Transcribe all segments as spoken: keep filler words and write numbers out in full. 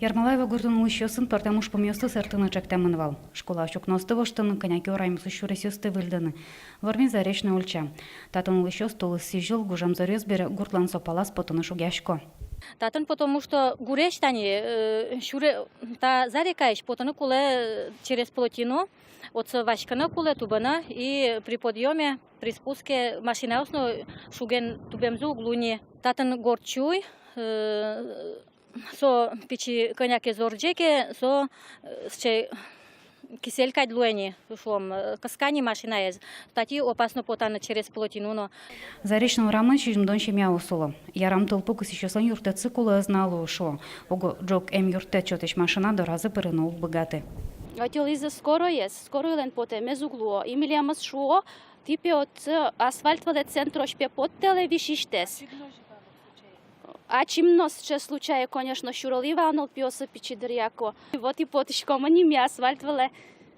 Ермолаево гуртын улӥсьёсын пӧртэм ужпумъёсты сэртыны чектэмын вал. Школаысь укноосты воштыны, кӧня ке урамъёсысь сюресъёсты выльдыны. Вормиз заречной ульча. Татын улӥсьёс тулыс сӥзьыл, гужем зоръёс бере гуртлэн со палаз потыны шугъясько. Татын потому что гурезь тани, э, сюре-, та Зарекаысь потыны кулэ, э, через плотину, отсы васькыны кулэ, тубыны, и при подъёме, при спуске машинаос но шуген тубемзы уг луы ни. Татын горд сюй, э, со пичи кӧня ке зорӟе ке, со, э, сыӵе кисель кадь луэ ни, шуом, э, кыска ни машинаез. Тати опасно потаны через плотину но. Заречной урамын сизьымдон семьяос уло. Ярам, тылпу кысӥсьёслэн юрттэтсы кулэ ӧз на луы, шуо. Уго ӝог эмъюрттэт сётӥсь машина доразы пырыны уг быгаты. Ӧтьылӥзы скороез, скоройлэн потэмез уг луы. И милемыз шуо, тӥ пе отсы асфальт вылэ, центрозь пе поттэлэ висисьтэс. Ачим но сыӵе случае, конечно, сюрылӥ вал нылпиосы пичи дыръя ке. Вот и потӥськомы ни ми асфальт вылэ,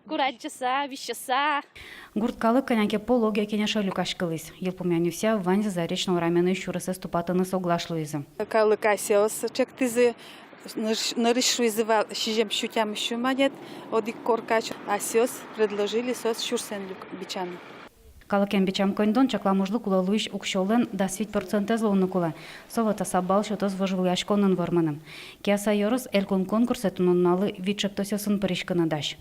курадӟыса, висьыса. Гурт калык кӧня ке пол огъя кенеше люкаськылӥз. Йылпумъянъёсъя, ваньзы Заречной ураменысь сюресэз тупатыны соглаш луизы. Калык асьсэос чектӥзы, ныр-, нырысь шуизы вал сизьым сю, тямыс сю манет одӥг корка. Асьсэос предложили соос сюрсэн люк-, бичаны. Калыкен бичам коньдон чаклам ужлы кулэ луись уксёлэн дас вить процентэз луыны кулэ. Со ватсаса балл сётоз вожвылъяськонын вормыны. Кияса ёрос элькун конкурсэ туннэ нуналлы вить ӵектосъёсын пыриськыны дась.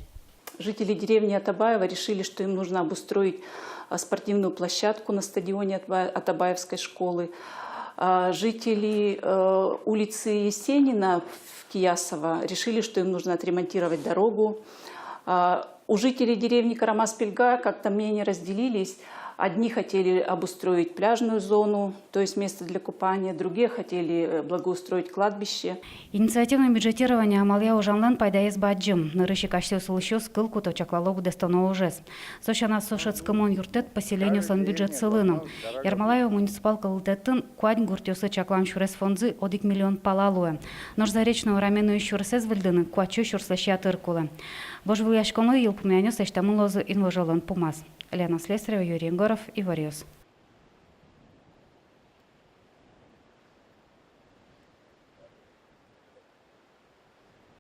Жители деревни Атабаево решили, что им нужно обустроить, а, спортивную площадку на стадионе Атба-, Атабаевской школы. А, жители, э, улицы Есенина в Киясово решили, что им нужно отремонтировать дорогу. А, у жителей деревни Карамас-Пельга как-то мнения разделились. Одни хотели обустроить пляжную зону, то есть место для купания, другие хотели, э, благоустроить кладбище. Инициативное бюджетирование амалъя ужанлэн пайдаез бадӟым. Нырысь ик асьсэос улӥсьёс кыл куто чаклало быдэстоно ужез. Со сяна, со шӧдскымон юрттэт поселениослэн бюджетсылы но. Ермолаево муниципал кылдытэтын куать гуртъёслы чаклам сюрес фондзы одӥг миллион пала луэ. Нош Заречной ураменысь сюресэз выльдыны куать сю сюрслэсь ятыр кулэ. Вожвылъяськонлы йылпумъянъёс лэсьтэмын луозы инвожолэн пумаз. Лена Слесарева, Юрий Егоров, «Иворъёс».